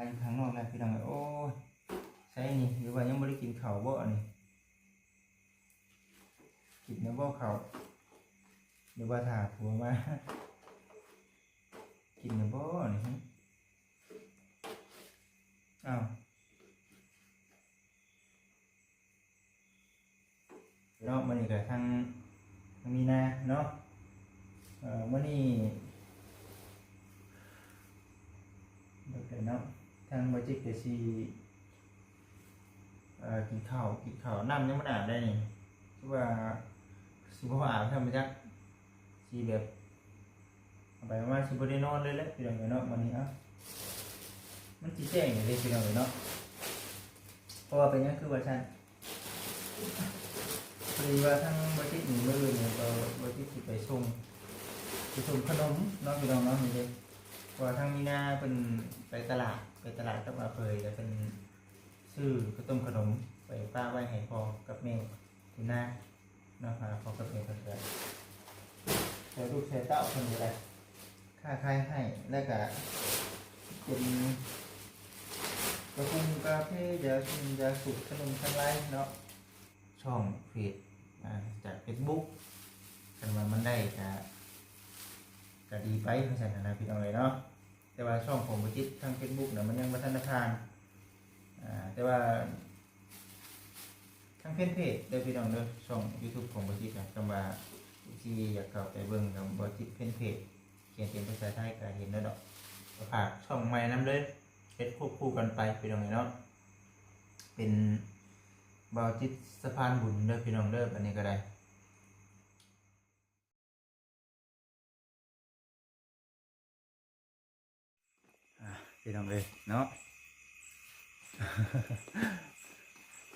ຢູ່ຂ້າງນອກແລ້ວ ພີ່ນ້ອງເອີຍ. ໂອ້ຍ ໃສນີ້ ຫຼືວ່າຍັງບໍ່ໄດ້ກິນເຂົ້າບໍ່ອັນນີ້? ກິນແລ້ວບໍ່ເຂົ້າ ຫຼືວ່າຖ້າຜົວມາ? ກິນແລ້ວບໍ່ນີ້? ອ້າວ ເນາະ ມື້ນີ້ກໍທາງ ທາງມີນາເນາະ ເອີ ມື້ນີ້ ເບິ່ງກັນເນາະ ທາງບໍ່ຈິດກໍຊິ ເອີ ກິນເຂົ້າ ກິນເຂົ້າ ນ້ຳຍັງບໍ່ໄດ້ອາບໄດ໋ນີ້ ຄືວ່າຊິບໍ່ອາບຊ້ຳຈັກ ຊິແບບ ເອົາໄປເອົາມາຊິບໍ່ໄດ້ນອນເລີຍແຫຼະ ພີ່ນ້ອງເອີຍເນາະ ມື້ນີ້. ເອົ້າ ມັນຊິແຈ້ງຢູ່ເດ້ ພີ່ນ້ອງເອີຍເນາະ ເພາະວ່າເປັນຫຍັງຄືວ່າຊັ້ນ ພໍດີວ່າທາງບໍ່ຈິດນີ້ ມື້ອື່ນນີ້ກໍບໍ່ຈິດຊິໄປສົ່ງ ໄປສົ່ງຂະໜົມເນາະ ພີ່ນ້ອງເນາະ ນີ້ເດ້ ເພາະວ່າທາງມີນາເພິ່ນໄປຕະຫຼາດ ໄປຕະຫຼາດກັບອາເຜີຍ ແລ້ວເພິ່ນຊື້ເຂົ້າຕົ້ມຂະໜົມໄປຝາກໄວ້ໃຫ້ພໍ່ກັບແມ່ຢູ່ນາ ເນາະ ພາພໍ່ກັບແມ່ເພິ່ນກໍຊ່ວຍລູກຊ່ວຍເຕົ້າເພິ່ນກໍໄດ້ ຄ້າຂາຍໃຫ້ ແລ້ວກໍເປັນກະປຸງກາເຟ ຢາກິນຢາສູບ ຂະໜົມທັງຫຼາຍເນາະ. ຊ່ອງເຟສ ອ່າ ຈາກເຟສບຸກ ຄັນວ່າມັນໄດ້ກໍ ກໍດີໄປ ວ່າຊັ້ນນະ ພີ່ນ້ອງເອີຍເນາະ. ແຕ່ວ່າຊ່ອງຂອງບໍ່ຈິດທາງເຟສບຸກນະ ມັນຍັງບໍ່ທັນໄດ້ຜ່ານ ອ່າ ແຕ່ວ່າ ທາງແຟນເພຈເດີພີ່ນ້ອງເດີ ຊ່ອງຢູທູບຂອງບໍ່ຈິດນະ ຄຳວ່າເອັຟຊີຢາກເຂົ້າໄປເບິ່ງກັບບໍ່ຈິດແຟນເພຈ ຂຽນເປັນພາສາໄທກໍເຫັນແລ້ວດອກ. ກໍຝາກຊ່ອງໃໝ່ນຳເດີ ເຮັດຄວບຄູ່ກັນໄປພີ່ນ້ອງເອີຍເນາະ ເປັນບ່າວຈິດສະພານບຸນເດີພີ່ນ້ອງເດີ ບັດນີ້ກໍໄດ້. ອ່າ ພີ່ນ້ອງເອີຍເນາະ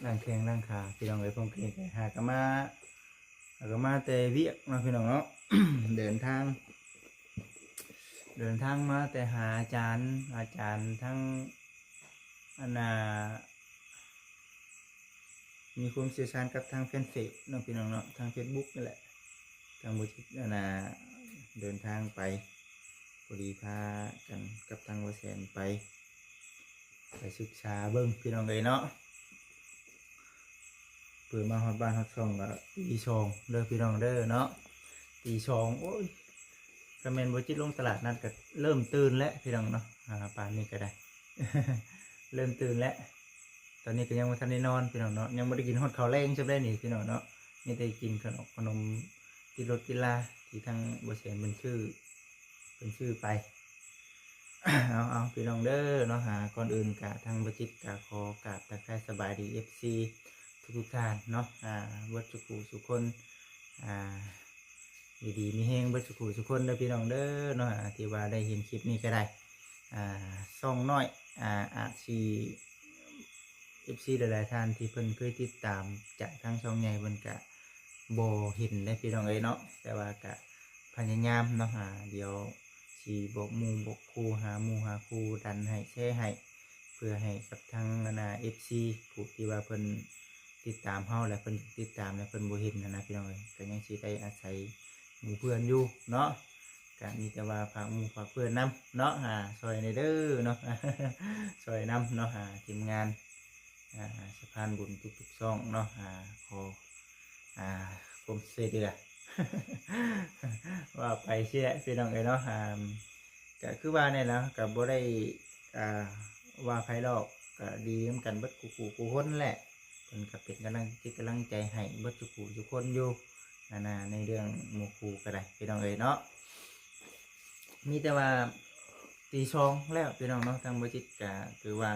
ນັ່ງແຂ້ງນັ່ງຂາພີ່ນ້ອງເອີຍ ພົມກີໄກຫາກໍມາ ຫາກໍມາແຕ່ວຽກເນາະ ພີ່ນ້ອງເນາະ ເດີນທາງ ເດີນທາງມາແຕ່ຫາອາຈານ ອາຈານທັງ ອັນນ່າ ມີຄວາມຊ່ຽວຊານກັບທາງແຟນເພຈເນາະ ພີ່ນ້ອງເນາະ ທາງເຟສບຸກນີ້ແຫຼະ ທາງບໍ່ຈິດ ອັນນ່າ ເດີນທາງໄປ ພໍດີພາກັນກັບທາງບໍ່ແສນໄປ ໄປສຶກສາເບິ່ງພີ່ນ້ອງເອີຍເນາະ. ເພື່ອມາຮອດບ້ານຮອດຊ່ອງກໍຕີສອງເດີພີ່ນ້ອງເດີເນາະ ຕີສອງ ໂອ້ຍ ຄັນແມ່ນບໍ່ຈິດລົງຕະຫຼາດນັດກໍເລີ່ມຕື່ນແລ້ວພີ່ນ້ອງເນາະ ອ່າ ປານນີ້ກໍໄດ້ ເລີ່ມຕື່ນແລ້ວ. ຕອນນີ້ກໍຍັງບໍ່ທັນໄດ້ນອນພີ່ນ້ອງເນາະ ຍັງບໍ່ໄດ້ກິນຮອດເຂົ້າແລງຊ້ຳໃດນີ້ພີ່ນ້ອງເນາະ ມີແຕ່ກິນຂະໜົມ ຂະໜົມຕິດລົດຕິດລາທີ່ທາງບໍ່ແສນເພິ່ນຊື້ ເພິ່ນຊື້ໄປ. ເອົາ ເອົາ ພີ່ນ້ອງເດີເນາະ ອ່າ ກ່ອນອື່ນກະທາງບໍ່ຈິດກະຂໍກາບທັກທາຍສະບາຍດີເອັຟຊີທຸກໆທ່ານເນາະ ອ່າ ເບິດສູ່ຜູ້ສູ່ຄົນ ອ່າ ຢູ່ດີມີແຮງເບິດສູ່ຜູ້ສູ່ຄົນເດີພີ່ນ້ອງເດີເນາະ ອ່າ ທີ່ວ່າໄດ້ເຫັນຄລິບນີ້ກໍໄດ້ ອ່າ ຊ່ອງນ້ອຍ ອ່າ ອາດຊິ ເອັຟຊີຫຼາຍໆທ່ານທີ່ເພິ່ນເຄີຍຕິດຕາມຈາກທາງຊ່ອງໃຫຍ່ເພິ່ນກະບໍ່ເຫັນເດ້ພີ່ນ້ອງເອີຍເນາະ ແຕ່ວ່າກະພະຍາຍາມເນາະ ອ່າ ດຽວຊິບອກໝູ່ບອກຄູ່ ຫາໝູ່ຫາຄູ່ ດັນໃຫ້ແຊໃຫ້ ເພື່ອໃຫ້ກັບທາງ ອັນນ່າ ເອັຟຊີ ຜູ້ທີ່ວ່າເພິ່ນຕິດຕາມເຮົາ ແລະ ເພິ່ນຕິດຕາມ ແລະ ເພິ່ນບໍ່ເຫັນຫັ້ນນະ ພີ່ນ້ອງເອີຍ ກໍຍັງຊິໄດ້ອາໄສໝູ່ເພື່ອນຢູ່ເນາະ ກະມີແຕ່ວ່າຝາກໝູ່ຝາກເພື່ອນນຳເນາະ ອ່າ ຊ່ອຍແດ່ເດີເນາະ ຊ່ອຍນຳເນາະ ອ່າ ທີມງານ ອ່າ ສະພານບຸນທຸກໆຊ່ອງເນາະ ອ່າ ຂໍ ອ່າ ຄວາມຊ່ວຍເຫຼືອ ວ່າໄປຊີ້ແຫຼະພີ່ນ້ອງເອີຍເນາະ ອ່າ ກະຄືວ່າແນ່ລະ ກະບໍ່ໄດ້ ອ່າ ວ່າໃຜດອກ ກະດີນຳກັນເບິດຄູ່ໆຄົນແຫຼະ ເພິ່ນກະເປັນກຳລັງຈິດກຳລັງໃຈໃຫ້ເບິດສູ່ຜູ້ສູ່ຄົນຢູ່ ອັນນ່າ ໃນເລື່ອງໝູ່ຄູ່ກໍໄດ້ພີ່ນ້ອງເອີຍເນາະ. ມີແຕ່ວ່າຕີສອງແລ້ວພີ່ນ້ອງເນາະ ທາງບໍ່ຈິດກະຖືວ່າ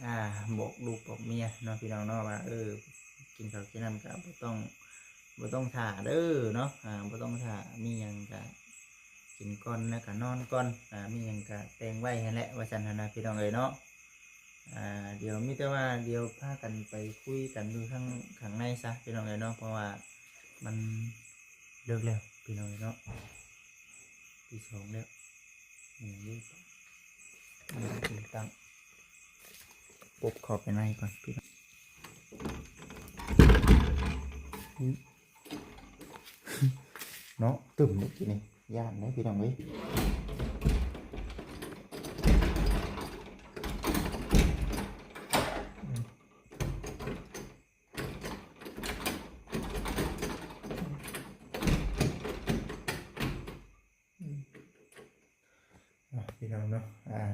ອ່າ ບອກລູກບອກເມຍເນາະ ພີ່ນ້ອງເນາະ ວ່າ ເອີ ກິນເຂົ້າກິນນ້ຳກະບໍ່ຕ້ອງ ບໍ່ຕ້ອງຖ້າເດີເນາະ ອ່າ ບໍ່ຕ້ອງຖ້າ ມີຫຍັງກະກິນກ່ອນ ແລ້ວກະນອນກ່ອນ ອ່າ ມີຫຍັງກະແຕ່ງໄວ້ຫັ້ນແຫຼະ ວ່າຊັ້ນຫັ້ນນະ ພີ່ນ້ອງເອີຍເນາະ. ອ່າ ດຽວມີແຕ່ວ່າ ດຽວພາກັນໄປຄຸຍກັນຢູ່ທາງຂ້າງໃນຊະ ພີ່ນ້ອງເອີຍເນາະ ເພາະວ່າມັນເລິກແລ້ວ ພີ່ນ້ອງເອີຍເນາະ ຕີສອງແລ້ວ ຍັງຢູ່ ຕັ້ງ ປົບເຂົ້າໄປໃນກ່ອນ ພີ່ນ້ອງ ເນາະ ຕຶ້ມເມື່ອກີ້ນີ້ ຢ້ານເດ້ພີ່ນ້ອງເອີຍ.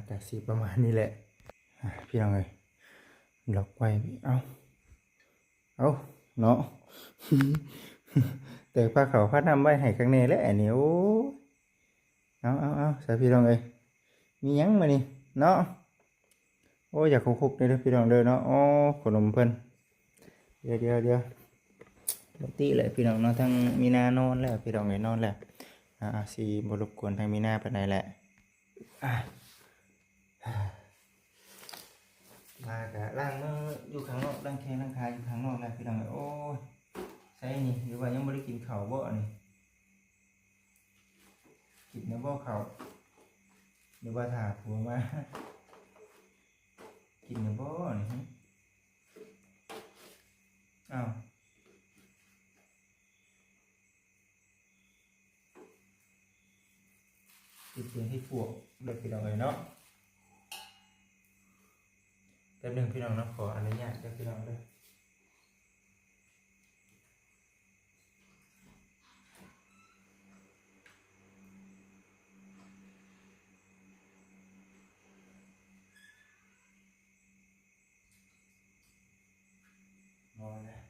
ກະຊິປະມານນີ້ແຫຼະ ອ່າ ພີ່ນ້ອງເອີຍ ລັອກໄວ້ ເອົ້າ ເອົ້າ ເນາະ ແຕ່ພາເຂົ້າພານ້ຳໄວ້ໃຫ້ຄັກແນ່ແຫຼະອັນນີ້ ໂອ້ຍ ເອົາ ເອົາ ເອົາ ຊະ ພີ່ນ້ອງເອີຍ ມີຫຍັງມື້ນີ້ເນາະ? ໂອ້ ຢາກຄົກໆ ເດີພີ່ນ້ອງເດີເນາະ. ອໍ ຂະໜົມເພິ່ນ ດຽວໆ ດຽວ ປົກກະຕິແຫຼະພີ່ນ້ອງເນາະ. ທາງມີນານອນແລ້ວພີ່ນ້ອງເອີຍ ນອນແລ້ວ ອ່າ ຊິບໍ່ລົບກວນທາງມີນາປານໃດແຫຼະ. ອ່າ ມາກະລ້າງມືຢູ່ຂ້າງນອກ ລ້າງແຂ້ງລ້າງຂາຢູ່ຂ້າງນອກແລ້ວພີ່ນ້ອງເອີຍ. ໂອ້ຍ ໃສນີ້ ຫຼືວ່າຍັງບໍ່ໄດ້ກິນເຂົ້າບໍ່ອັນນີ້? ກິນແລ້ວບໍ່ເຂົ້າ ຫຼືວ່າຖ້າຜົວມາ? ກິນແລ້ວບໍ່ນີ້? ອ້າວ ຕິດເຕີນໃຫ້ພວກເດີພີ່ນ້ອງເອີຍເນາະ. ແປັບໜຶ່ງພີ່ນ້ອງເນາະ ຂໍອະນຸຍາດເດີພີ່ນ້ອງເດີ. ນອນແລ້ວ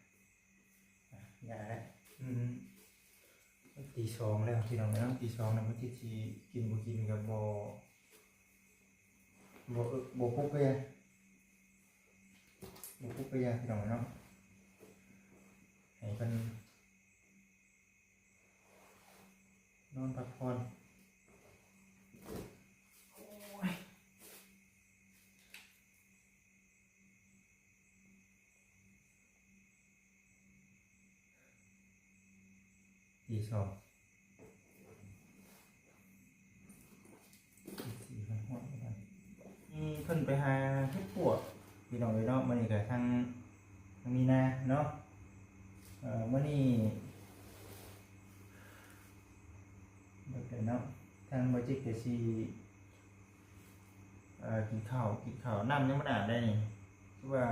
ອ່ະ ຢ່າແລ້ວ ອືມ ຕີສອງແລ້ວພີ່ນ້ອງເອີຍເນາະ. ຕີສອງແລ້ວ ມັນຊິ ຊິກິນບໍ່ກິນກໍບໍ່ ບໍ່ ບໍ່ປຸກກໍຢ່າ ບໍ່ປຸກກໍຢ່າພີ່ນ້ອງເອີຍເນາະ ໃຫ້ເພິ່ນ ນອນພັກຜ່ອນ. ໂອ້ຍ ຕີສອງ ອືມ ເພິ່ນໄປຫາເຫັດປວກພີ່ນ້ອງເອີຍເນາະ. ມື້ນີ້ກະທາງ ທາງມີນາເນາະ ເອີ ມື້ນີ້ ເບິດແລ້ວເນາະ ທາງບໍ່ຈິດກະຊິ ເອີ ກິນເຂົ້າ ກິນເຂົ້າ ນ້ຳຍັງບໍ່ໄດ້ອາບໄດ໋ນີ້ ຄືວ່າ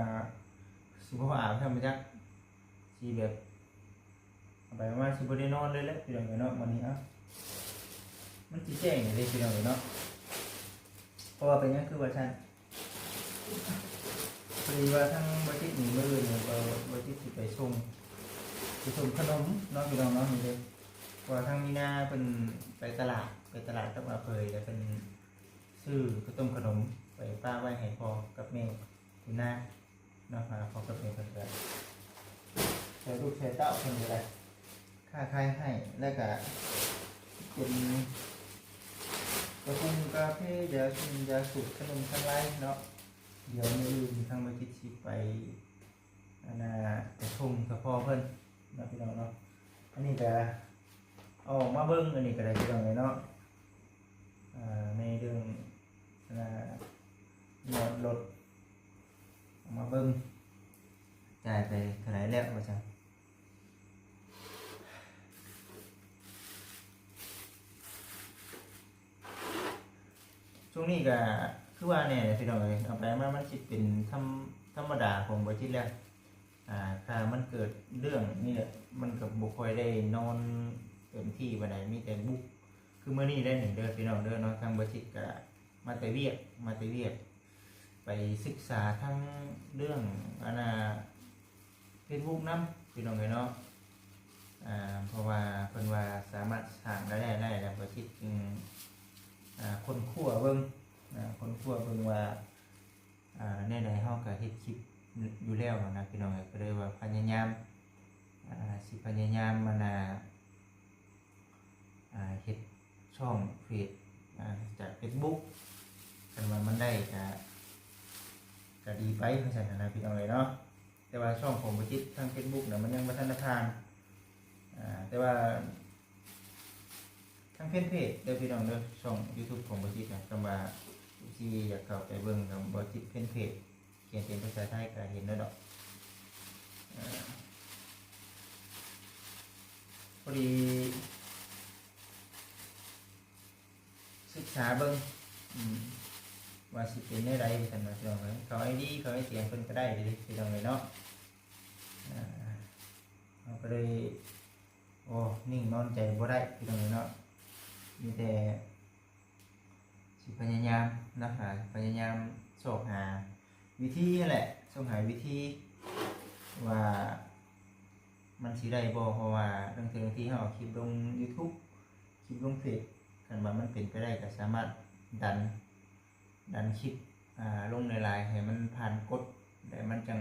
ຊິບໍ່ອາບຊ້ຳຈັກ ຊິແບບ ເອົາໄປເອົາມາຊິບໍ່ໄດ້ນອນເລີຍແຫຼະພີ່ນ້ອງເອີຍເນາະ ມື້ນີ້. ເອົ້າ ມັນຊິແຈ້ງເດ້ພີ່ນ້ອງເອີຍເນາະ ເພາະວ່າເປັນຫຍັງຄືວ່າຊັ້ນ ພໍດີວ່າທາງບໍ່ຈິດນີ້ ມື້ອື່ນນີ້ ບໍ່ ບໍ່ຈິດຊິໄປສົ່ງ ໄປສົ່ງຂະໜົມເນາະພີ່ນ້ອງເນາະ ນີ້ເດ້. ເພາະວ່າທາງມີນາເພິ່ນໄປຕະຫຼາດ ໄປຕະຫຼາດກັບອາເຜີຍ ແລ້ວເພິ່ນຊື້ເຂົ້າຕົ້ມຂະໜົມໄປຝາກໄວ້ໃຫ້ພໍ່ກັບແມ່ຢູ່ນາ ເນາະ ພາພໍ່ກັບແມ່ເພິ່ນກະຊ່ອຍລູກຊ່ອຍເຕົ້າເພິ່ນກະໄດ້ ຄ້າຂາຍໃຫ້ ແລ້ວກະເປັນກະປຸງກາເຟ ຢາກິນຢາສູດ ຂະໜົມທັງຫຼາຍເນາະ. ດຽວມື້ອື່ນທາງບໍ່ຈິດຊິໄປ ອັນນ່າ ໄປສົ່ງສະເພາະເພິ່ນເນາະ ພີ່ນ້ອງເນາະ. ອັນນີ້ກະເອົາອອກມາເບິ່ງ ອັນນີ້ກະໄດ້ ພີ່ນ້ອງເອີຍເນາະ ອ່າ ໃນເລື່ອງ ອັນນ່າ ຍອດລົດ ເອົາມາເບິ່ງ ຈ່າຍໄປເທົ່າໃດແລ້ວວ່າຊັ້ນ. ຊ່ວງນີ້ກະຄືວ່າແນ່ແຫຼະ ພີ່ນ້ອງເອີຍ ເອົາໄປເອົາມາມັນຊິເປັນທຳ ທຳມະດາຂອງບໍ່ຈິດແລ້ວ. ອ່າ ຖ້າມັນເກີດເລື່ອງນີ້ແຫຼະ ມັນກະບໍ່ຄ່ອຍໄດ້ນອນເຕັມທີ່ປານໃດ ມີແຕ່ບຸກ ຄືມື້ນີ້ໄດ້ນີ້ເດີພີ່ນ້ອງເດີເນາະ. ທາງບໍ່ຈິດກະມາແຕ່ວຽກ ມາແຕ່ວຽກ ໄປສຶກສາທາງເລື່ອງ ອັນນ່າ ເຟສບຸກນຳ ພີ່ນ້ອງເອີຍເນາະ. ອ່າ ເພາະວ່າເພິ່ນວ່າສາມາດສ້າງລາຍໄດ້ໄດ້ ແລ້ວບໍ່ຈິດຈຶ່ງ ອ່າ ຄົ້ນຄວ້າເບິ່ງ ອ່າ ຄົ້ນຄວ້າເບິ່ງວ່າ ອ່າ ແນວໃດເຮົາກະເຮັດຄລິບຢູ່ແລ້ວຫັ້ນນະ ພີ່ນ້ອງເອີຍ. ກະເລີຍວ່າພະຍາຍາມ ອ່າ ຊິພະຍາຍາມ ອັນນ່າ ອ່າ ເຮັດຊ່ອງເຟສ ອ່າ ຈາກເຟສບຸກ ຄັນວ່າມັນໄດ້ກະ ກະດີໄປວ່າຊັ້ນນະ ພີ່ນ້ອງເອີຍເນາະ. ແຕ່ວ່າຊ່ອງຂອງບໍ່ຈິດທາງເຟສບຸກນະ ມັນຍັງບໍ່ທັນໄດ້ຜ່ານ ອ່າ ແຕ່ວ່າ ທາງແຟນເພຈເດີພີ່ນ້ອງເດີ ຊ່ອງຢູທູບຂອງບໍ່ຈິດນະ ຄຳວ່າ ເອັຟຊີ ຢາກເຂົ້າໄປເບິ່ງກະ ບໍ່ຈິດແຟນເພຈ ຂຽນເປັນພາສາໄທກະເຫັນແລ້ວດອກ. ເອີ ພໍດີສຶກສາເບິ່ງ ອືມ ວ່າຊິເປັນແນວໃດວ່າຊັ້ນນະ ພີ່ນ້ອງເອີຍ. ເຂົ້າໄອດີ ເຂົ້າໄອສຽງເພິ່ນກະໄດ້ເດ້ ພີ່ນ້ອງເອີຍເນາະ. ອ່າ ເຮົາກະເລີຍ ໂອ້ ນິ່ງນອນໃຈບໍ່ໄດ້ ພີ່ນ້ອງເອີຍເນາະ. ມີແຕ່ ສ ຊິພະຍາຍາມເນາະ ພະຍາຍາມຊອກຫາວິທີຫັ້ນແຫຼະ ຊອກຫາວິທີວ່າມັນຊິໄດ້ບໍ່ ເພາະວ່າລາງເທື່ອບາງທີເຮົາເອົາຄລິບລົງຢູທູບ ຄລິບລົງເຟສ ຄັນວ່າມັນເປັນໄປໄດ້ກໍສາມາດດັນ ດັນຄລິບ ອ່າ ລົງຫຼາຍໆ ໃຫ້ມັນຜ່ານກົດ ແລ້ວມັນຈັ່ງ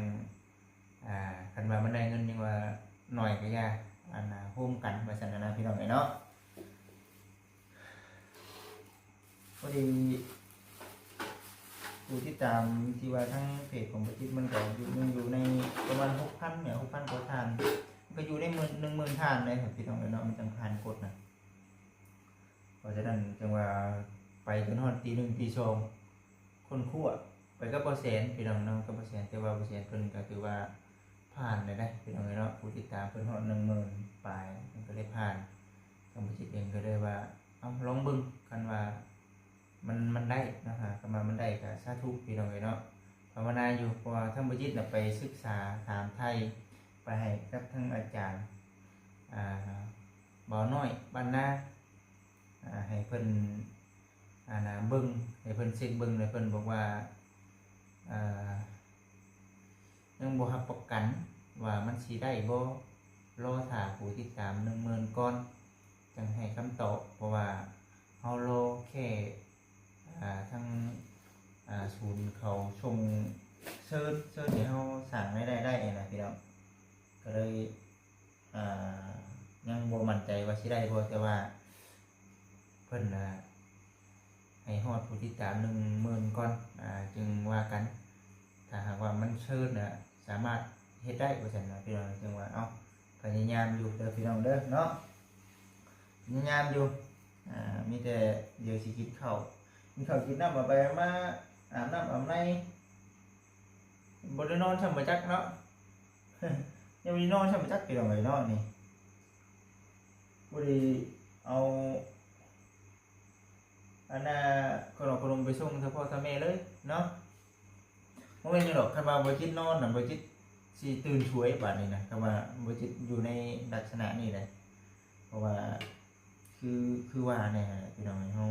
ອ່າ ຄັນວ່າມັນໄດ້ເງິນຍັງວ່າໜ້ອຍກໍຢ່າ ອັນນ່າ ໂຮມກັນວ່າຊັ້ນນະ ພີ່ນ້ອງເອີຍເນາະ. ພໍດີຜູ້ຕິດຕາມທີ່ວ່າທາງເພຈຂອງປະຈິດ ມັນກໍຢູ່ ຍັງຢູ່ໃນປະມານຫົກພັນ ແມ່ນ ຫົກພັນກວ່າທ່ານ ມັນກໍຢູ່ໃນໝື່ນ ໜຶ່ງໝື່ນທ່ານເດ້ ພີ່ນ້ອງເອີຍເນາະ ມັນຈັ່ງຜ່ານກົດນະ. ເພາະສະນັ້ນຈຶ່ງວ່າໄປຈົນຮອດຕີໜຶ່ງຕີສອງ ຄົ້ນຄວ້າໄປກັບບໍ່ແສນ ພີ່ນ້ອງເນາະ ກັບບໍ່ແສນ ແຕ່ວ່າບໍ່ແສນເພິ່ນກໍຖືວ່າຜ່ານແລ້ວເດ້ ພີ່ນ້ອງເອີຍເນາະ ຜູ້ຕິດຕາມເພິ່ນຮອດໜຶ່ງໝື່ນປາຍ ເພິ່ນກໍເລີຍຜ່ານ. ທາງປະຈິດເອງກໍເລີຍວ່າ ເອົາ ລອງເບິ່ງ ຄັນວ່າມັນ ມັນໄດ້ເນາະ ຄັນວ່າມັນໄດ້ກໍສາທຸ ພີ່ນ້ອງເອີຍເນາະ ພາວະນາຢູ່ ເພາະວ່າທາງປະຈິດນະໄປສຶກສາຖາມໄຖ່ ໄປໃຫ້ກັບທາງອາຈານ ອ່າ ບ່າວນ້ອຍບ້ານນາ ອ່າ ໃຫ້ເພິ່ນ ອັນນ່າ ເບິ່ງ ໃຫ້ເພິ່ນເຊັກເບິ່ງ ແລ້ວເພິ່ນບອກວ່າ ອ່າ ຍັງບໍ່ຮັບປະກັນວ່າມັນຊິໄດ້ບໍ່ ລໍຖ້າຜູ້ຕິດຕາມໜຶ່ງໝື່ນກ່ອນ ຈັ່ງໃຫ້ຄຳຕອບ ເພາະວ່າເຮົາລໍແຄ່ ອ່າ ທາງ ອ່າ ສູນເຂົາສົ່ງເຊີດ ເຊີດໃຫ້ເຮົາສ້າງລາຍໄດ້ໄດ້ນະ ພີ່ນ້ອງ ກໍເລີຍ ອ່າ ຍັງບໍ່ໝັ້ນໃຈວ່າຊິໄດ້ບໍ່ ແຕ່ວ່າເພິ່ນ ອ່າ ໃຫ້ຮອດຜູ້ຕິດຕາມໜຶ່ງໝື່ນກ່ອນ ອ່າ ຈຶ່ງວ່າກັນ ຖ້າຫາກວ່າມັນເຊີນນະ ສາມາດເຮັດໄດ້ວ່າຊັ້ນນະ ພີ່ນ້ອງ ຈຶ່ງວ່າ ເອົ້າ ພະຍາຍາມຢູ່ເດີ ພີ່ນ້ອງເດີເນາະ ພະຍາຍາມຢູ່ ອ່າ ມີແຕ່ດຽວຊິກິນເຂົ້າ ກິນເຂົ້າກິນນ້ຳ ເອົາໄປເອົາມາ ອາບນ້ຳອາບໃນ ບໍ່ໄດ້ນອນຊ້ຳບໍ່ຈັກເນາະ ຍັງບໍ່ໄດ້ນອນຊ້ຳບໍ່ຈັກ ພີ່ນ້ອງເອີຍເນາະ ນີ້ ບໍ່ໄດ້ເອົາ ອັນນ່າ ຂະໜົມ ຂະໜົມໄປສົ່ງເທື່ອພໍ່ເທື່ອແມ່ເລີຍເນາະ ບໍ່ແມ່ນຫຍັງດອກ ຄັນວ່າບໍ່ຈິດນອນນະ ບໍ່ຈິດຊິຕື່ນສວຍບາດນີ້ນະ ຄັນວ່າບໍ່ຈິດຢູ່ໃນລັກສະນະນີ້ແຫຼະ ເພາະວ່າ ຄື ຄືວ່າແນ່ຫັ້ນແຫຼະ ພີ່ນ້ອງເອີຍ ເຮົາ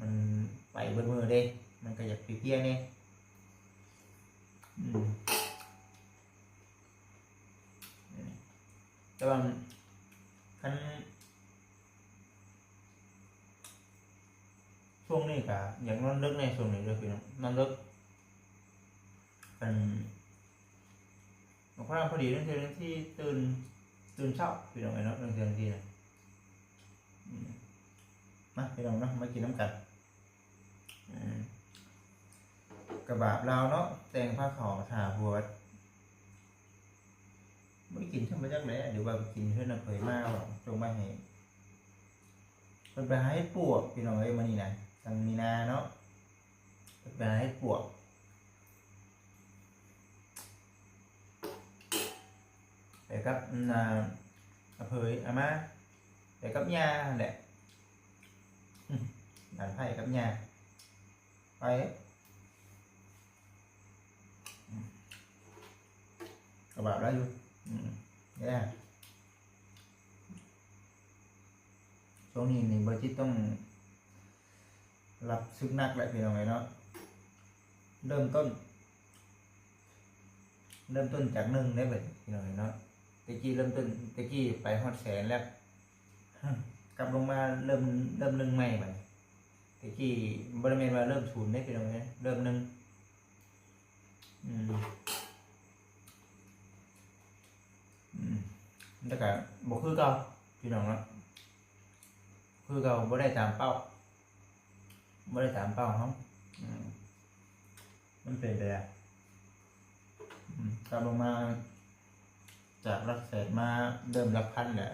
ມັນໄປເບິດມື້ເດ້ ມັນກໍຢາກເພຍໆແນ່ ອືມ ແຕ່ວ່າຄັນ ຊ່ວງນີ້ກໍຢາກນອນເດິກແນ່ ຊ່ວງນີ້ເດີພີ່ນ້ອງ ນອນເດິກ ຄັນ ພາລະພໍດີ ລາງເທື່ອລາງທີຕື່ນ ຕື່ນເຊົ້າ ພີ່ນ້ອງເອີຍເນາະ ລາງເທື່ອລາງທີນະ ອືມ ມາ ພີ່ນ້ອງເນາະ ມາກິນນຳກັນ ອືມ ກະບາບລາວເນາະ ແຕ່ງພາເຂົ້າຖ້າຜົວ ບໍ່ໄດ້ກິນຊ້ຳບໍ່ຈັກແຫຼະ ຫຼືວ່າໄປກິນເຮືອນນ້າເຂີຍມາບໍ ຈົ່ງມາໃຫ້ ເພິ່ນໄປຫາເຫັດປວກ ພີ່ນ້ອງເອີຍ ມື້ນີ້ນະ ທາງມີນາເນາະ ໄປຫາເຫັດປວກ ໄປກັບ ອືມ ອາເຜີຍອາມາ ໄປກັບຍ່າຫັ້ນແຫຼະ ອືມ ຫຼານໃພ້ກັບຍ່າ ໄປ ອືມ ກະບາບຫຼາຍຢູ່ ອືມ ແຍ່ ຊ່ວງນີ້ນີ້ບໍ່ຈິດຕ້ອງ ຮັບສຶກໜັກແຫຼະ ພີ່ນ້ອງເອີຍເນາະ ເລີ່ມຕົ້ນ ເລີ່ມຕົ້ນຈາກໜຶ່ງເດ້ບັດນີ້ ພີ່ນ້ອງເອີຍເນາະ ແຕ່ກີ້ເລີ່ມຕົ້ນ ແຕ່ກີ້ໄປຮອດແສນແລ້ວ ກັບລົງມາເລີ່ມ ເລີ່ມໜຶ່ງໃໝ່ບັດນີ້ ແຕ່ກີ້ບໍ່ໄດ້ແມ່ນວ່າເລີ່ມສູນເດ້ ພີ່ນ້ອງເອີຍ ເລີ່ມໜຶ່ງ ອືມ ອືມ ແຕ່ກະບໍ່ຄືເກົ່າ ພີ່ນ້ອງເນາະ ຄືເກົ່າ ບໍ່ໄດ້ຕາມເປົ້າ ບໍ່ໄດ້ຕາມເປົ້າເຮົາ ອືມ ມັນເປັນໄປແລ້ວ ອືມ ກັບລົງມາຈາກຫຼັກແສນມາເລີ່ມຫຼັກພັນແລ້ວ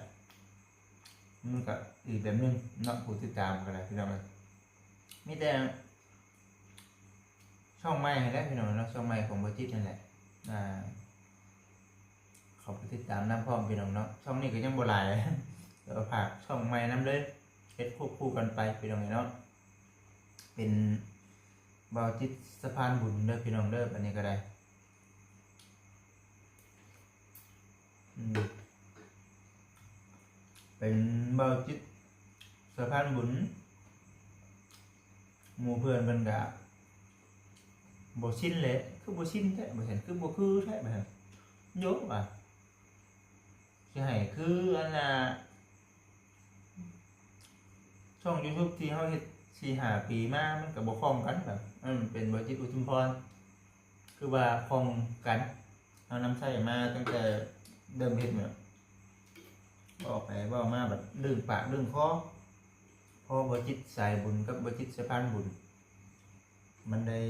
ມັນກະອີກແບບໜຶ່ງເນາະ ຜູ້ຕິດຕາມກໍໄດ້ ພີ່ນ້ອງເອີຍ ມີແຕ່ ຊ່ອງໃໝ່ຫັ້ນແຫຼະ ພີ່ນ້ອງເນາະ ຊ່ອງໃໝ່ຂອງບໍ່ຈິດຫັ້ນແຫຼະ ອ່າ ເຂົ້າໄປຕິດຕາມນຳພ້ອມ ພີ່ນ້ອງເນາະ ຊ່ອງນີ້ກໍຍັງບໍ່ຫຼາຍ ແຕ່ວ່າຝາກຊ່ອງໃໝ່ນຳເລີຍ ເຮັດຄວບຄູ່ກັນໄປ ພີ່ນ້ອງເນາະ ເປັນບ່າວຈິດສະພານບຸນເດີ ພີ່ນ້ອງເດີ ອັນນີ້ກໍໄດ້ ອືມ ເປັນບ່າວຈິດສະພານບຸນ ໝູ່ເພື່ອນເພິ່ນກະບໍ່ຊິນແຫຼະ ຄືບໍ່ຊິນແທ້ ບໍ່ຊັ້ນຄືບໍ່ຄືແທ້ ວ່າຊັ້ນ ໂຍວ່າ ຊິໃຫ້ຄືອັນນ່າ ຊ່ອງ YouTube ທີ່ເຮົາເຮັດສີ່ຫ້າປີມາ ມັນກະບໍ່ຄ່ອງກັນ ແບບ ມັນເປັນບໍ່ຈິດ ອຸທຸມພອນ ຄືວ່າຄ່ອງກັນ ເຮົານຳໃຊ້ມາຕັ້ງແຕ່ເລີ່ມເຮັດແມ່ນ ເວົ້າໄປເວົ້າມາບັດດຶງປາກດຶງຄໍ ພໍບໍ່ຈິດສາຍບຸນກັບບໍ່ຈິດສະພານບຸນ ມັນໄດ້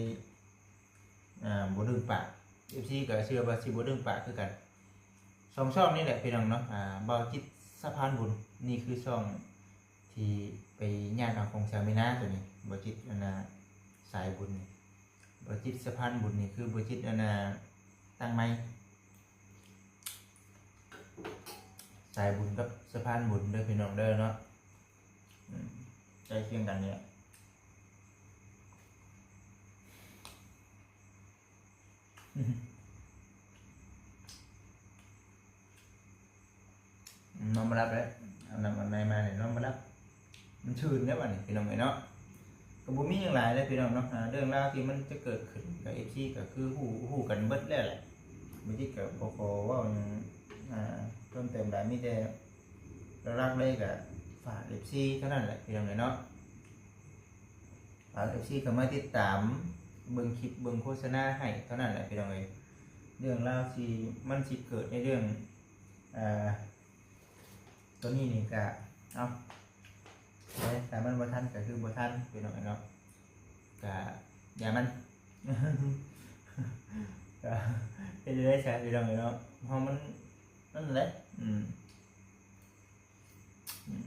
ອ່າ ບໍ່ດຶງປາກ ເອັຟຊີ ກໍເຊື່ອວ່າຊິບໍ່ດຶງປາກຄືກັນ ສອງຊ່ອງນີ້ແຫຼະພີ່ນ້ອງເນາະ ອ່າ ບ່າວຈິດສະພານບຸນ ນີ້ຄືຊ່ອງທີ່ໄປຍາດເອົາຂອງສາວມີນາໂຕນີ້ ບ່າວຈິດອັນນ່າສາຍບຸນນີ້ ບ່າວຈິດສະພານບຸນນີ້ ຄືບ່າວຈິດອັນນ່າຕັ້ງໄມ ສາຍບຸນກັບສະພານບຸນເດີພີ່ນ້ອງເດີເນາະ ອືມ ໃກ້ຄຽງກັນນີ້ແຫຼະ ນອນບໍ່ຫຼັບເດ້ ອາບນ້ຳອາບໃນມານີ້ນອນບໍ່ຫຼັບ ມັນຊືນເດ້ບັດນີ້ພີ່ນ້ອງເອີຍເນາະ ກໍບໍ່ມີຫຍັງຫຼາຍເດ້ພີ່ນ້ອງເນາະ ອ່າ ເລື່ອງລາວທີ່ມັນຈະເກີດຂຶ້ນກັບ ເອັຟຊີ ກໍຄືຮູ້ ຮູ້ກັນເບິດແລ້ວແຫຼະ ບໍ່ຈິດກໍບໍ່ຂໍເວົ້າຫຍັງ ອ່າ ເພີ່ມເຕີມຫຼາຍ ມີແຕ່ຫຼັກໆເລີຍກໍຝາກ ເອັຟຊີ ເທົ່ານັ້ນແຫຼະພີ່ນ້ອງເອີຍເນາະ ຝາກ ເອັຟຊີ ເຂົ້າມາຕິດຕາມເບິ່ງຄລິບເບິ່ງໂຄສະນາໃຫ້ເທົ່ານັ້ນແຫຼະພີ່ນ້ອງເອີຍ ເລື່ອງລາວທີ່ມັນຊິເກີດໃນເລື່ອງ ອ່າ ຕົວນີ້ນີ້ກະ ເອົາ ແຕ່ ແຕ່ມັນບໍ່ທັນກະຄືບໍ່ທັນພີ່ນ້ອງເນາະ ກະຢ່າມັນ ກະເຮັດໄດ້ຊະພີ່ນ້ອງເນາະ ເຮົາມັນ ນັ້ນແຫຼະ ອືມ ອືມ.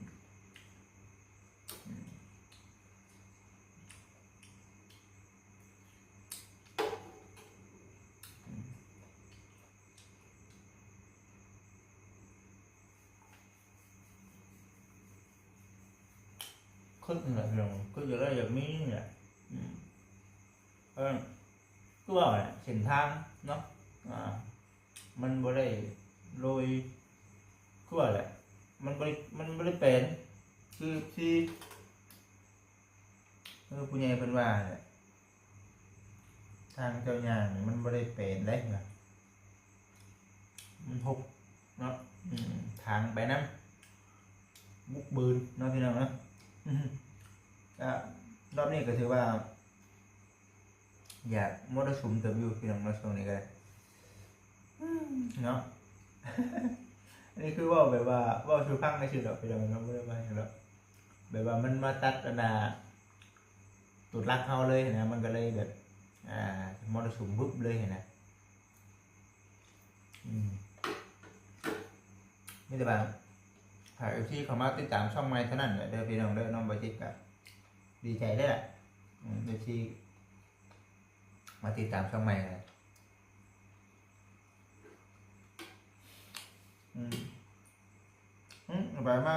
ຄິດນີ້ແຫຼະພີ່ນ້ອງ ຄິດຢາກໄດ້ຢາກມີນີ້ແຫຼະ ອືມ ເອີ ຄືວ່າແຫຼະ ເສັ້ນທາງເນາະ ອ່າ ມັນບໍ່ໄດ້ໂລຍ ຄືວ່າແຫຼະ ມັນບໍ່ໄດ້ ມັນບໍ່ໄດ້ແປນ ຄືທີ່ ຄືຜູ້ໃຫຍ່ເພິ່ນວ່າແຫຼະ ທາງເຈົ້າຍ່າງນີ້ມັນບໍ່ໄດ້ແປນເດ້ ມັນຫົກເນາະ ອືມ ທາງໄປນຳ ບຸກບືນເນາະ ພີ່ນ້ອງເນາະ ອືມ ກະ ລອບນີ້ກໍຖືວ່າ ຢາກມໍລະສຸມເຕີບຢູ່ພີ່ນ້ອງເນາະ ຊ່ວງນີ້ກໍໄດ້ ເນາະ ອັນນີ້ຄືເວົ້າແບບວ່າເວົ້າສູ່ຟັງຊື່ໆດອກພີ່ນ້ອງເນາະ ບໍ່ໄດ້ວ່າຫຍັງດອກ ແບບວ່າມັນມາຕັດອັນນ່າ ຕົວຫຼັກເຮົາເລີຍຫັ້ນນະ ມັນກໍເລີຍແບບ ອ່າ ມໍລະສຸມບຶບເລີຍຫັ້ນນະ ອືມ ມີແຕ່ວ່າຖ້າ ເອັຟຊີ ເຂົ້າມາຕິດຕາມຊ່ອງໃໝ່ເທົ່ານັ້ນແຫຼະເດີພີ່ນ້ອງເດີ ນ້ອງບາຈິດກໍດີໃຈເດ້ ອືມ ເອັຟຊີ ມາຕິດຕາມຊ່ອງໃໝ່ ອືມ ອືມ ໄປມາ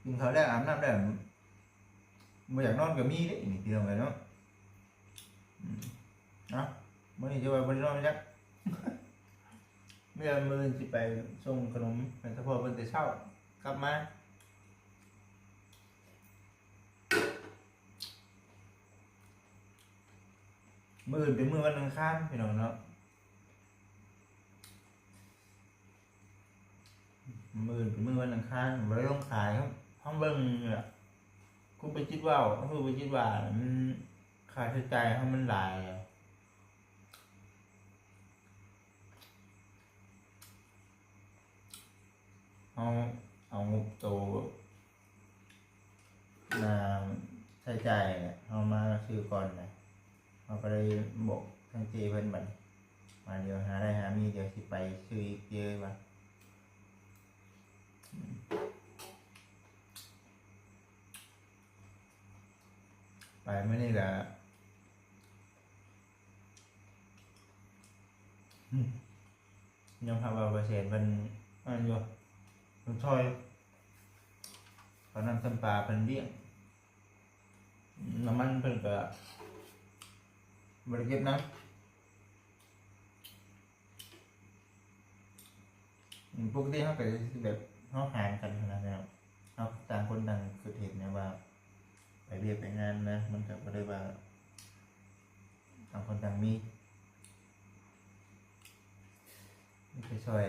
ກິນເຂົ້າແລ້ວ ອາບນ້ຳແລ້ວ ບໍ່ຢາກນອນກໍມີເດ້ນີ້ ພີ່ນ້ອງເອີຍເນາະ ອືມ ເອົາ ມື້ນີ້ຈະວ່າບໍ່ໄດ້ນອນຈັກ ເມື່ອມື້ອື່ນຊິໄປສົ່ງຂະໜົມໃຫ້ສະເພາະເພິ່ນແຕ່ເຊົ້າ ກັບມາ ມື້ອື່ນເປັນມື້ວັນອັງຄານ ພີ່ນ້ອງເນາະ ມື້ອື່ນເປັນມື້ວັນອັງຄານ ບໍ່ໄດ້ລົງຂາຍ ເຮົາເບິ່ງນີ້ແຫຼະ ຄືບໍ່ຈິດເວົ້າ ຄືບໍ່ຈິດວ່າ ມັນ ຄ່າໃຊ້ຈ່າຍເຮົາມັນຫຼາຍ ເຮົາເອົາງົບໂຕ ນາ ໃຊ້ຈ່າຍແຫຼະ ເຮົາມາຊື້ກ່ອນນະ ເຮົາກໍເລີຍບອກທາງເຈ້ເພິ່ນບັດນີ້ ວ່າດຽວຫາໄດ້ຫາມີ ດຽວຊິໄປຊື້ອີກເດີ້ວ່າ ໄປມື້ນີ້ກະ ຍອມຮັບວ່າບໍ່ແສນເພິ່ນອັນນັ້ນຢູ່ ເພິ່ນຊ່ອຍ ເຂົ້ານ້ຳຊຳປາເພິ່ນລ້ຽງ ນ້ຳມັນເພິ່ນກະບໍ່ໄດ້ເກັບນຳ ປົກກະຕິເຮົາກະຊິແບບ ເຮົາຫານກັນຫັ້ນນະ ແບບ ເນາະ ຕ່າງຄົນຕ່າງຄິດເຫັນນະວ່າ ໄປວຽກໄປງານນະ ມັນກໍບໍ່ໄດ້ວ່າ ຕ່າງຄົນຕ່າງມີ ມີແຕ່ຊ່ອຍ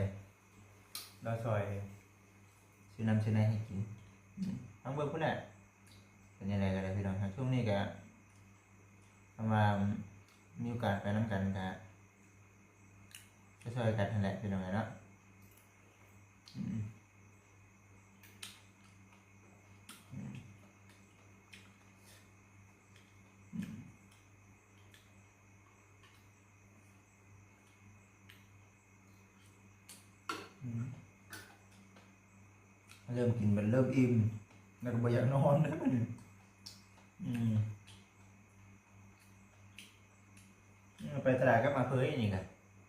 ລາວຊ່ອຍຊື້ນ້ຳຊື້ໃນໃຫ້ກິນ ອືມ ຟັງເບິ່ງພຸ້ນແຫຼະ ເປັນຈັ່ງໃດກໍໄດ້ພີ່ນ້ອງ ຊ່ວງນີ້ກໍ ຄັນວ່າມີໂອກາດໄປນຳກັນກໍ ກໍຊ່ອຍກັນຫັ້ນແຫຼະພີ່ນ້ອງເອີຍເນາະ ອືມ ອືມ ອືມ. ອືມ ເລີ່ມກິນເປັນເລີ່ມອີ່ມ ແລ້ວກໍບໍ່ຢາກນອນເດ້ບັດນີ້ ອືມ ໄປຕະຫຼາດກັບອາເຜີຍນີ້ກະ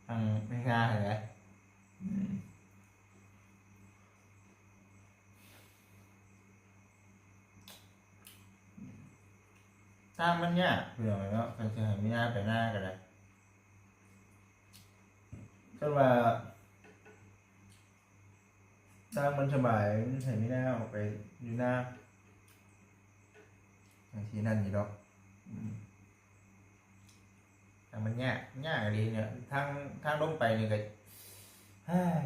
ທາງແມ່ຄ້າຫັ້ນແຫຼະ ອືມ ທາງມັນຍາກ ພີ່ນ້ອງເນາະ ຄັນຊິໃຫ້ມີນາໄປນາກໍໄດ້ ຄັນວ່າທາງມັນສະບາຍ ໃຫ້ມີນາອອກໄປຢູ່ນາ ຈັ່ງຊີ້ນັ້ນຢູ່ດອກ ອືມ ທາງມັນຍາກ ຍາກອີ່ຫຼີເນາະ ທາງ ທາງລົງໄປນີ້ກໍ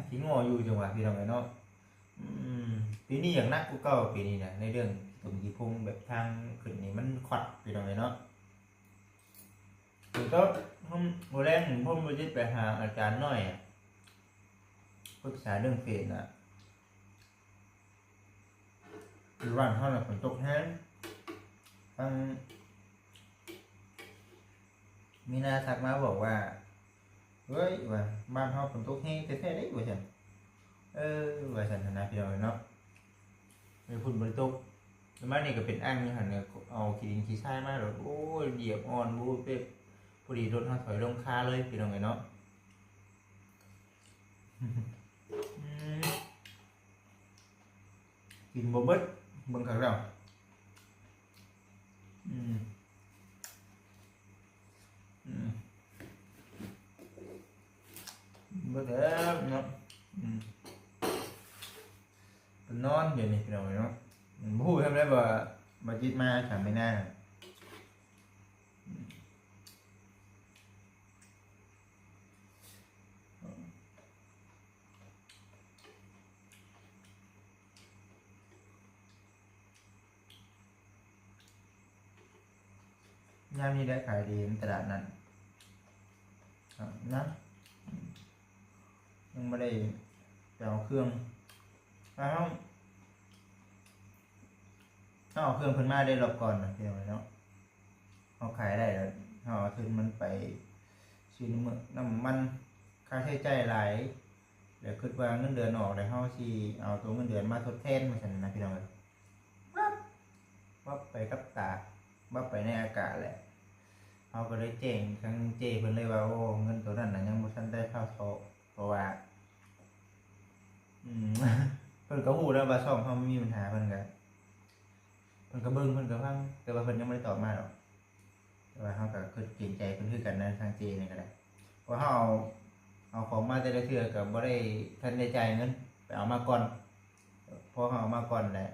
ຂີ້ງໍຢູ່ ຈັ່ງວ່າພີ່ນ້ອງເອີຍເນາະ ອືມ ປີນີ້ຢາກໜັກກວ່າເກົ່າ ປີນີ້ນະ ໃນເລື່ອງຂີ້ຕົມຂີ້ພົງ ແບບທາງຂຶ້ນນີ້ມັນຄວັດ ພີ່ນ້ອງເອີຍເນາະ. ແລ້ວກໍມື້ແລງ ຜົມບໍ່ໄດ້ໄປຫາອາຈານນ້ອຍ ປຶກສາເລື່ອງເຟດນະ ຢູ່ບ້ານເຮົານະຝົນຕົກແຮງ ທາງມີນາທັກມາບອກວ່າ ເອີຍ ວ່າ ບ້ານເຮົາຝົນຕົກແຮງແທ້ໆເດ້ ວ່າຊັ້ນ ເອີ ວ່າຊັ້ນຫັ້ນນະ ພີ່ນ້ອງເອີຍເນາະ ແຕ່ຝົນບໍ່ໄດ້ຕົກ ແລ້ວມານີ້ກໍເປັນອ່າງຢູ່ຫັ້ນ ເອົາຂີ້ດິນຂີ້ຊາຍມາໂລດ ໂອ້ຍ ຢຽບອ່ອນ ໂອ້ຍ ເປັບ ພໍດີລົດເຮົາຖອຍລົງຄາເລີຍ ພີ່ນ້ອງເອີຍເນາະ ອືມ ກິນບໍ່ເບິດ ເບິ່ງຄັກແລ້ວ ອືມ ອືມ ເບິດແລ້ວເນາະ ອືມ ໄປນອນດຽວນີ້ ພີ່ນ້ອງເອີຍເນາະ ບໍ່ຮູ້ນຳໄດ້ວ່າ ບໍ່ຈິດມາສາມມື້ໜ້າ ຍາມນີ້ໄດ້ຂາຍດີ ຕະຫຼາດນັ້ນ ນະ ຍັງບໍ່ໄດ້ໄປເອົາເຄື່ອງ ເຮົາ ເຮົາເອົາເຄື່ອງເພິ່ນມາໄດ້ລອບກ່ອນນະ ພີ່ນ້ອງເນາະ ເຮົາຂາຍໄດ້ແລ້ວ ເຮົາເອົາທຶນມັນໄປຊື້ນ້ຳມັນ ຄ່າໃຊ້ຈ່າຍຫຼາຍ ແລ້ວຄິດວ່າເງິນເດືອນອອກ ແລ້ວເຮົາຊິເອົາໂຕເງິນເດືອນມາທົດແທນ ວ່າຊັ້ນນະ ພີ່ນ້ອງເອີຍ ວັບ ວັບໄປກັບຕາ ວັບໄປໃນອາກາດແຫຼະ ເຮົາກໍເລີຍແຈ້ງທາງເຈ້ເພິ່ນເລີຍວ່າ ໂອ້ ເງິນໂຕນັ້ນນະ ຍັງບໍ່ທັນໄດ້ເທົ່າເທາະ ເພາະວ່າ ອືມ ເພິ່ນກໍຮູ້ແລ້ວວ່າຊ່ອງເຮົາມີບັນຫາ ເພິ່ນກໍ ເພິ່ນກໍເບິ່ງ ເພິ່ນກໍຟັງ ແຕ່ວ່າເພິ່ນຍັງບໍ່ໄດ້ຕອບມາດອກ ແຕ່ວ່າເຮົາກໍຄິດເກງໃຈເພິ່ນຄືກັນນະ ທາງເຈ້ນີ້ກໍໄດ້ ເພາະເຮົາເອົາ ເອົາຂອງມາແຕ່ລະເທື່ອກໍບໍ່ໄດ້ທັນໄດ້ຈ່າຍເງິນ ໄປເອົາມາກ່ອນ ພໍເຮົາເອົາມາກ່ອນແຫຼະ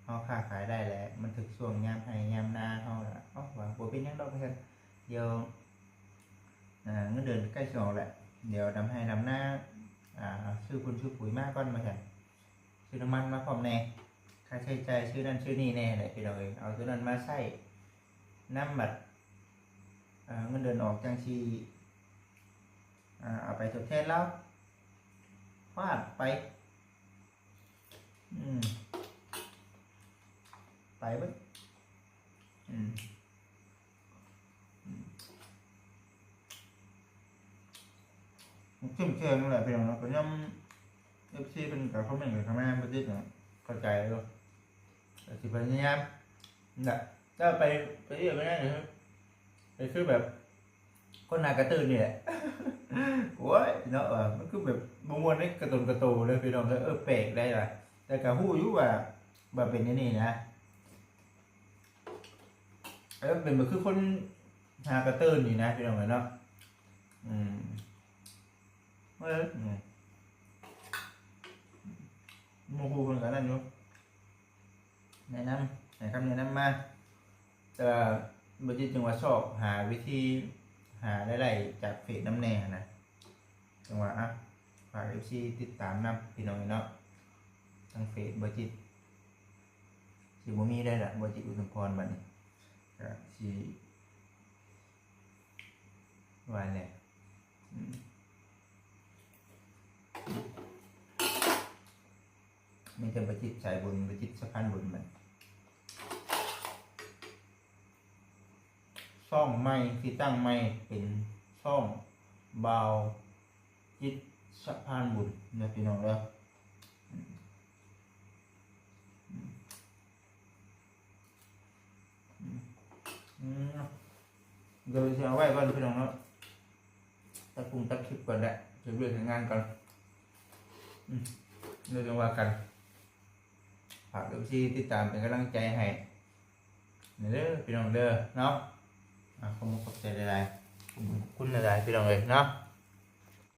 ເຮົາຄ້າຂາຍໄດ້ແຫຼະ ມັນຖືກຊ່ວງຍາມໄຮ່ຍາມນາເຮົາລະ ເອົ້າ ວ່າບໍ່ເປັນຫຍັງດອກ ວ່າຊັ້ນ ດຽວ ອ່າ ເງິນເດືອນໃກ້ຊິອອກແຫຼະ ດຽວດຳໄຮ່ດຳນາ ອ່າ ຊື້ຝຸ່ນຊື້ປຸຍມາກ່ອນ ວ່າຊັ້ນ ຊື້ນ້ຳມັນມາພ້ອມແດ່ ຄ່າໃຊ້ຈ່າຍຊື້ນັ້ນຊື້ນີ້ແດ່ແຫຼະ ພີ່ນ້ອງເອີຍ ເອົາໂຕນັ້ນມາໃຊ້ນຳ ບັດ ເງິນເດືອນອອກຈັ່ງຊິ ອ່າ ເອົາໄປທົດແທນລາວ ຟາດໄປ ອືມ ໄປເບິດ ອືມ ອືມ ເຂັ້ມແຂງແຫຼະ ພີ່ນ້ອງເນາະ ກໍຍາມ ເອັຟຊີ ເພິ່ນກໍຄອມເມັນກັນເຂົ້າມາບໍ່ຕິດເນາະ ເຂົ້າໃຈຢູ່ ກໍຊິພະຍາຍາມ ນະ ແຕ່ໄປ ໄປວຽກໄປງານນີ້ ກໍຄືແບບ ຄົນໜ້າກະຕື່ນນີ້ແຫຼະ ໂອ້ຍ ເນາະ ວ່າ ມັນຄືແບບບໍ່ມ່ວນໃນກະຕົນກະໂຕເລີຍ ພີ່ນ້ອງເອີຍ ເອີ ແປກໄດ໋ວ່າ ແຕ່ກະຮູ້ຢູ່ວ່າ ວ່າເປັນແນວນີ້ນະ ເອີ ເປັນແບບຄືຄົນຫາກະຕື່ນນີ້ນະ ພີ່ນ້ອງເອີຍເນາະ ອືມ ເອີ ອືມ ໝູ່ຄູ່ເພິ່ນກະນັ້ນຢູ່ ແນະນຳ ໃຫ້ຄຳແນະນຳມາ. ແຕ່ວ່າບໍ່ຈິດຈຶ່ງວ່າຊອກຫາວິທີຫາລາຍໄດ້ຈາກເຟສນຳແດ່ຫັ້ນນະ ຈັ່ງວ່າ ອ່ະ ຝາກເອັຟຊີຕິດຕາມນຳ ພີ່ນ້ອງເອີຍເນາະ. ທາງເຟສບໍ່ຈິດຊິບໍ່ມີໄດ້ລະ ບໍ່ຈິດ ອຸດມພອນ ບັດນີ້ ກະຊິວ່າແຫຼະ ອືມ ມີແຕ່ບໍ່ຈິດສາຍບຸນ ບໍ່ຈິດສະພານບຸນ ບັດ ຊ່ອງໃໝ່ທີ່ຕັ້ງໃໝ່ເປັນຊ່ອງບ່າວຈິດສະພານບຸນເດີ ພີ່ນ້ອງເດີ. ອືມ ອືມ ດຽວຊິເອົາໄວ້ກ່ອນ ພີ່ນ້ອງເນາະ ຕັດປຸງຕັດຄລິບກ່ອນແຫຼະ ເຮັດວຽກເຮັດງານກ່ອນ ອືມ ດຽວຈັ່ງວ່າກັນ. ຝາກເອັຟຊີຕິດຕາມເປັນກຳລັງໃຈໃຫ້ເດີ ພີ່ນ້ອງເດີເນາະ. ອ່າ ຂໍຂອບໃຈຫຼາຍໆ ຂອບຄຸນຫຼາຍໆ ພີ່ນ້ອງເອີຍເນາະ.